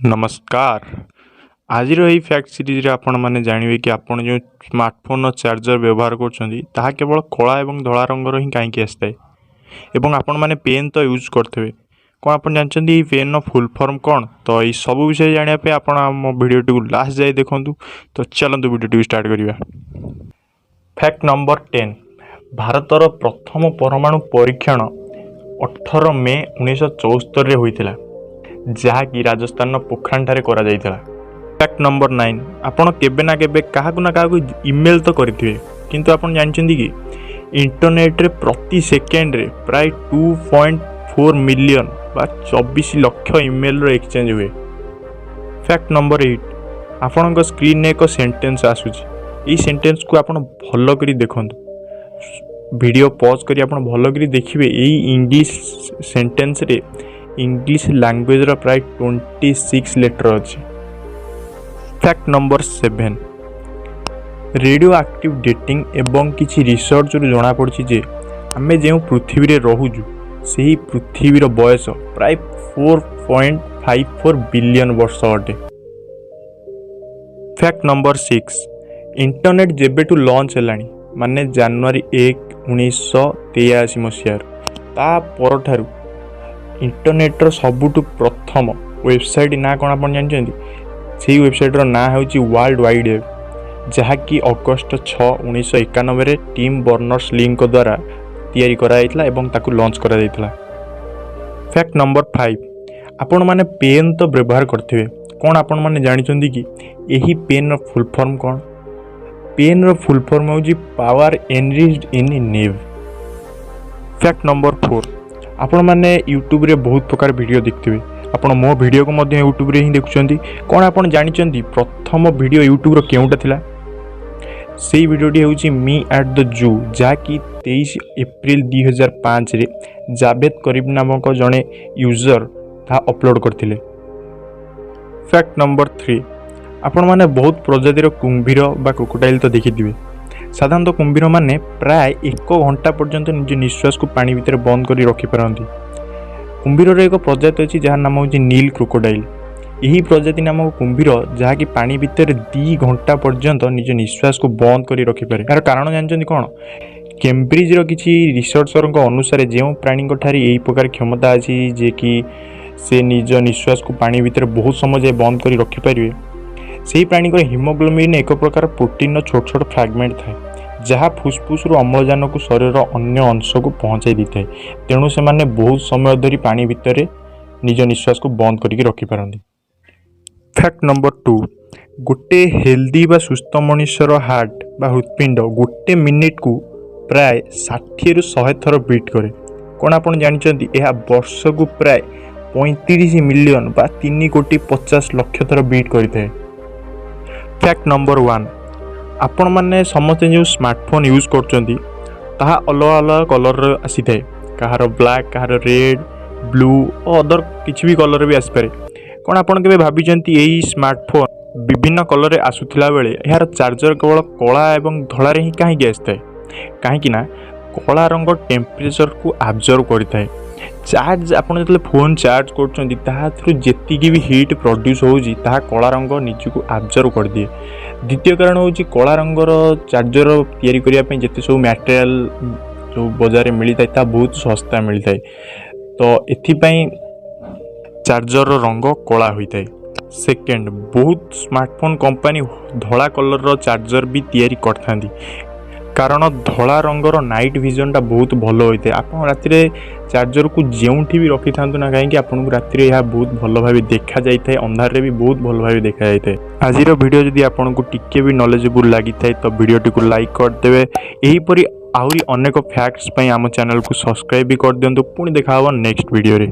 ନମସ୍କାର। ଆଜିର ଏହି ଫ୍ୟାକ୍ଟ ସିରିଜରେ ଆପଣମାନେ ଜାଣିବେ କି ଆପଣ ଯେଉଁ ସ୍ମାର୍ଟଫୋନ୍ର ଚାର୍ଜର ବ୍ୟବହାର କରୁଛନ୍ତି, ତାହା କେବଳ କଳା ଏବଂ ଧଳା ରଙ୍ଗର ହିଁ କାହିଁକି ଆସିଥାଏ ଏବଂ ଆପଣମାନେ ପେନ୍ ତ ୟୁଜ୍ କରିଥିବେ। କ'ଣ ଆପଣ ଜାଣିଛନ୍ତି ଏଇ ପେନ୍ର ଫୁଲ୍ ଫର୍ମ କ'ଣ? ତ ଏଇ ସବୁ ବିଷୟରେ ଜାଣିବା ପାଇଁ ଆପଣ ଆମ ଭିଡ଼ିଓଟିକୁ ଲାଷ୍ଟ ଯାଏ ଦେଖନ୍ତୁ। ତ ଚାଲନ୍ତୁ, ଭିଡ଼ିଓଟିକୁ ଷ୍ଟାର୍ଟ କରିବା। ଫ୍ୟାକ୍ଟ ନମ୍ବର 10: ଭାରତର ପ୍ରଥମ ପରମାଣୁ ପରୀକ୍ଷଣ 18 ମେ 1974ରେ ହୋଇଥିଲା, ଯାହାକି ରାଜସ୍ଥାନର ପୋଖରାନଠାରେ କରାଯାଇଥିଲା। ଫ୍ୟାକ୍ଟ ନମ୍ବର 9: ଆପଣ କେବେ ନା କେବେ କାହାକୁ ନା କାହାକୁ ଇମେଲ୍ ତ କରିଥିବେ, କିନ୍ତୁ ଆପଣ ଜାଣିଛନ୍ତି କି ଇଣ୍ଟରନେଟ୍ରେ ପ୍ରତି ସେକେଣ୍ଡରେ ପ୍ରାୟ 2.4 ମିଲିୟନ୍ ବା 24 ଲକ୍ଷ ଇମେଲ୍ର ଏକ୍ସଚେଞ୍ଜ ହୁଏ? ଫ୍ୟାକ୍ଟ ନମ୍ବର 8: ଆପଣଙ୍କ ସ୍କ୍ରିନ୍ରେ ଏକ ସେଣ୍ଟେନ୍ସ ଆସୁଛି। ଏଇ ସେଣ୍ଟେନ୍ସକୁ ଆପଣ ଭଲ କରି ଦେଖନ୍ତୁ। ଭିଡ଼ିଓ ପଜ୍ କରି ଆପଣ ଭଲ କରି ଦେଖିବେ। ଏଇ ଇଂଲିଶ ସେଣ୍ଟେନ୍ସରେ ଇଂଲିଶ ଲାଙ୍ଗୁଏଜର ପ୍ରାୟ 26 ଲେଟର୍ ଅଛି। Fact number 7: radio active dating ଏବଂ କିଛି ରିସର୍ଚ୍ଚରୁ ଜଣାପଡ଼ିଛି ଯେ ଆମେ ଯେଉଁ ପୃଥିବୀରେ ରହୁଛୁ, ସେହି ପୃଥିବୀର ବୟସ ପ୍ରାୟ 4.54 ବିଲିୟନ୍ ବର୍ଷ ଅଟେ। ଫ୍ୟାକ୍ଟ ନମ୍ବର 6: ଇଣ୍ଟରନେଟ୍ ଯେବେଠୁ ଲଞ୍ଚ ହେଲାଣି, ମାନେ ଜାନୁଆରୀ 1, 1983 ମସିହାରୁ, ତା ପରଠାରୁ ଇଣ୍ଟରନେଟ୍ର ସବୁଠୁ ପ୍ରଥମ ୱେବସାଇଟ୍ ନାଁ କ'ଣ ଆପଣ ଜାଣିଛନ୍ତି? ସେଇ ୱେବସାଇଟ୍ର ନାଁ ହେଉଛି ୱାର୍ଲଡ ୱାଇଡ୍ ୱେବ୍, ଯାହାକି ଅଗଷ୍ଟ 6, 1991ରେ ଟିମ୍ ବର୍ନର୍ସ ଲିଙ୍କ ଦ୍ୱାରା ତିଆରି କରାଯାଇଥିଲା ଏବଂ ତାକୁ ଲଞ୍ଚ କରାଯାଇଥିଲା। ଫ୍ୟାକ୍ଟ ନମ୍ବର 5: ଆପଣମାନେ ପେନ୍ ତ ବ୍ୟବହାର କରିଥିବେ। କ'ଣ ଆପଣମାନେ ଜାଣିଛନ୍ତି କି ଏହି ପେନ୍ର ଫୁଲ୍ ଫର୍ମ କ'ଣ? ପେନ୍ର ଫୁଲ୍ ଫର୍ମ ହେଉଛି ପାୱାର ଏନରିଚ୍ଡ ଇନ୍ ନିବ୍। ଫ୍ୟାକ୍ଟ ନମ୍ବର 4: ଆପଣମାନେ ୟୁଟ୍ୟୁବରେ ବହୁତ ପ୍ରକାର ଭିଡ଼ିଓ ଦେଖିଥିବେ। ଆପଣ ମୋ ଭିଡ଼ିଓକୁ ମଧ୍ୟ ୟୁଟ୍ୟୁବରେ ହିଁ ଦେଖୁଛନ୍ତି। କ'ଣ ଆପଣ ଜାଣିଛନ୍ତି ପ୍ରଥମ ଭିଡ଼ିଓ ୟୁଟ୍ୟୁବର କେଉଁଟା ଥିଲା? ସେଇ ଭିଡ଼ିଓଟି ହେଉଛି ମି ଆଟ୍ the ଜୁ, ଯାହାକି 23 ଏପ୍ରିଲ 2005ରେ ଜାଭେଦ କରିମ ନାମକ ଜଣେ ୟୁଜର୍ ତାହା ଅପଲୋଡ଼ କରିଥିଲେ। ଫ୍ୟାକ୍ଟ ନମ୍ବର 3: ଆପଣମାନେ ବହୁତ ପ୍ରଜାତିର କୁମ୍ଭୀର ବା କ୍ରୋକୋଡାଇଲ୍ ତ ଦେଖିଥିବେ। ସାଧାରଣତଃ କୁମ୍ଭୀରମାନେ ପ୍ରାୟ ଏକ ଘଣ୍ଟା ପର୍ଯ୍ୟନ୍ତ ନିଜ ନିଶ୍ୱାସକୁ ପାଣି ଭିତରେ ବନ୍ଦ କରି ରଖିପାରନ୍ତି। କୁମ୍ଭୀରର ଏକ ପ୍ରଜାତି ଅଛି, ଯାହାର ନାମ ହେଉଛି ନୀଲ କ୍ରୋକୋଡାଇଲ୍। ଏହି ପ୍ରଜାତି ନାମକ କୁମ୍ଭୀର, ଯାହାକି ପାଣି ଭିତରେ 2 ଘଣ୍ଟା ପର୍ଯ୍ୟନ୍ତ ନିଜ ନିଶ୍ୱାସକୁ ବନ୍ଦ କରି ରଖିପାରେ। ଏହାର କାରଣ ଜାଣିଛନ୍ତି କ'ଣ? କେମ୍ବ୍ରିଜର କିଛି ରିସର୍ଚ୍ଚରଙ୍କ ଅନୁସାରେ, ଯେଉଁ ପ୍ରାଣୀଙ୍କ ଠାରେ ଏହି ପ୍ରକାର କ୍ଷମତା ଅଛି ଯେ କି ସେ ନିଜ ନିଶ୍ୱାସକୁ ପାଣି ଭିତରେ ବହୁତ ସମୟ ଯାଏ ବନ୍ଦ କରି ରଖିପାରିବେ, ସେହି ପ୍ରାଣୀଙ୍କର ହିମୋଗ୍ଲୋବିନ୍ ଏକ ପ୍ରକାର ପ୍ରୋଟିନ୍ର ଛୋଟ ଛୋଟ ଫ୍ରାଗମେଣ୍ଟ ଥାଏ, ଯାହା ଫୁସ୍ଫୁସ୍ରୁ ଅମ୍ଳଜାନକୁ ଶରୀରର ଅନ୍ୟ ଅଂଶକୁ ପହଞ୍ଚାଇ ଦେଇଥାଏ। ତେଣୁ ସେମାନେ ବହୁତ ସମୟ ଧରି ପାଣି ଭିତରେ ନିଜ ନିଶ୍ୱାସକୁ ବନ୍ଦ କରିକି ରଖିପାରନ୍ତି। ଫ୍ୟାକ୍ଟ ନମ୍ବର 2: ଗୋଟେ ହେଲ୍ଦି ବା ସୁସ୍ଥ ମଣିଷର ହାର୍ଟ ବା ହୃତ୍ପିଣ୍ଡ ଗୋଟେ ମିନିଟ୍କୁ ପ୍ରାୟ 60ରୁ 100 ଥର ବିଟ୍ କରେ। କ'ଣ ଆପଣ ଜାଣିଛନ୍ତି ଏହା ବର୍ଷକୁ ପ୍ରାୟ 35 ମିଲିୟନ ବା 3 କୋଟି 50 ଲକ୍ଷ ଥର ବିଟ୍ କରିଥାଏ? ଫ୍ୟାକ୍ଟ ନମ୍ବର 1: ଆପଣମାନେ ସମସ୍ତେ ଯେଉଁ ସ୍ମାର୍ଟଫୋନ୍ ୟୁଜ୍ କରୁଛନ୍ତି, ତାହା ଅଲଗା ଅଲଗା କଲର୍ର ଆସିଥାଏ। କାହାର ବ୍ଲାକ୍, କାହାର ରେଡ଼୍, ବ୍ଲୁ ଓ ଅଦର କିଛି ବି କଲର୍ ବି ଆସିପାରେ। କ'ଣ ଆପଣ କେବେ ଭାବିଛନ୍ତି, ଏଇ ସ୍ମାର୍ଟଫୋନ୍ ବିଭିନ୍ନ କଲର୍ରେ ଆସୁଥିଲା ବେଳେ ଏହାର ଚାର୍ଜର କେବଳ କଳା ଏବଂ ଧଳାରେ ହିଁ କାହିଁକି ଆସିଥାଏ? କାହିଁକି ନା କଳା ରଙ୍ଗ ଟେମ୍ପରେଚରକୁ ଆବଜର୍ଭ କରିଥାଏ। ଚାର୍ଜ, ଆପଣ ଯେତେବେଳେ ଫୋନ୍ ଚାର୍ଜ କରୁଛନ୍ତି, ତାହାଥିରୁ ଯେତିକି ବି ହିଟ୍ ପ୍ରଡ୍ୟୁସ୍ ହେଉଛି, ତାହା କଳା ରଙ୍ଗ ନିଜକୁ ଆବଜର୍ଭ କରିଦିଏ। ଦ୍ୱିତୀୟ କାରଣ ହେଉଛି, କଳା ରଙ୍ଗର ଚାର୍ଜର ତିଆରି କରିବା ପାଇଁ ଯେତେ ସବୁ ମ୍ୟାଟେରିଆଲ୍ ଯେଉଁ ବଜାରରେ ମିଳିଥାଏ, ତାହା ବହୁତ ଶସ୍ତା ମିଳିଥାଏ। ତ ଏଥିପାଇଁ ଚାର୍ଜରର ରଙ୍ଗ କଳା ହୋଇଥାଏ। ସେକେଣ୍ଡ, ବହୁତ ସ୍ମାର୍ଟଫୋନ୍ କମ୍ପାନୀ ଧଳା କଲର୍ର ଚାର୍ଜର ବି ତିଆରି କରିଥାନ୍ତି, କାରଣ ଧଳା ରଙ୍ଗର ନାଇଟ୍ ଭିଜନଟା ବହୁତ ଭଲ ହୋଇଥାଏ। ଆପଣ ରାତିରେ ଚାର୍ଜରକୁ ଯେଉଁଠି ବି ରଖିଥାନ୍ତୁ ନା କାହିଁକି, ଆପଣଙ୍କୁ ରାତିରେ ଏହା ବହୁତ ଭଲ ଭାବେ ଦେଖାଯାଇଥାଏ। ଅନ୍ଧାରରେ ବି ବହୁତ ଭଲ ଭାବେ ଦେଖାଯାଇଥାଏ। ଆଜିର ଭିଡ଼ିଓ ଯଦି ଆପଣଙ୍କୁ ଟିକେ ବି ନଲେଜେବୁଲ୍ ଲାଗିଥାଏ, ତ ଭିଡ଼ିଓଟିକୁ ଲାଇକ୍ କରିଦେବେ। ଏହିପରି ଆହୁରି ଅନେକ ଫ୍ୟାକ୍ଟସ୍ ପାଇଁ ଆମ ଚ୍ୟାନେଲକୁ ସବସ୍କ୍ରାଇବ୍ ବି କରିଦିଅନ୍ତୁ। ପୁଣି ଦେଖା ହେବ ନେକ୍ସଟ ଭିଡ଼ିଓରେ।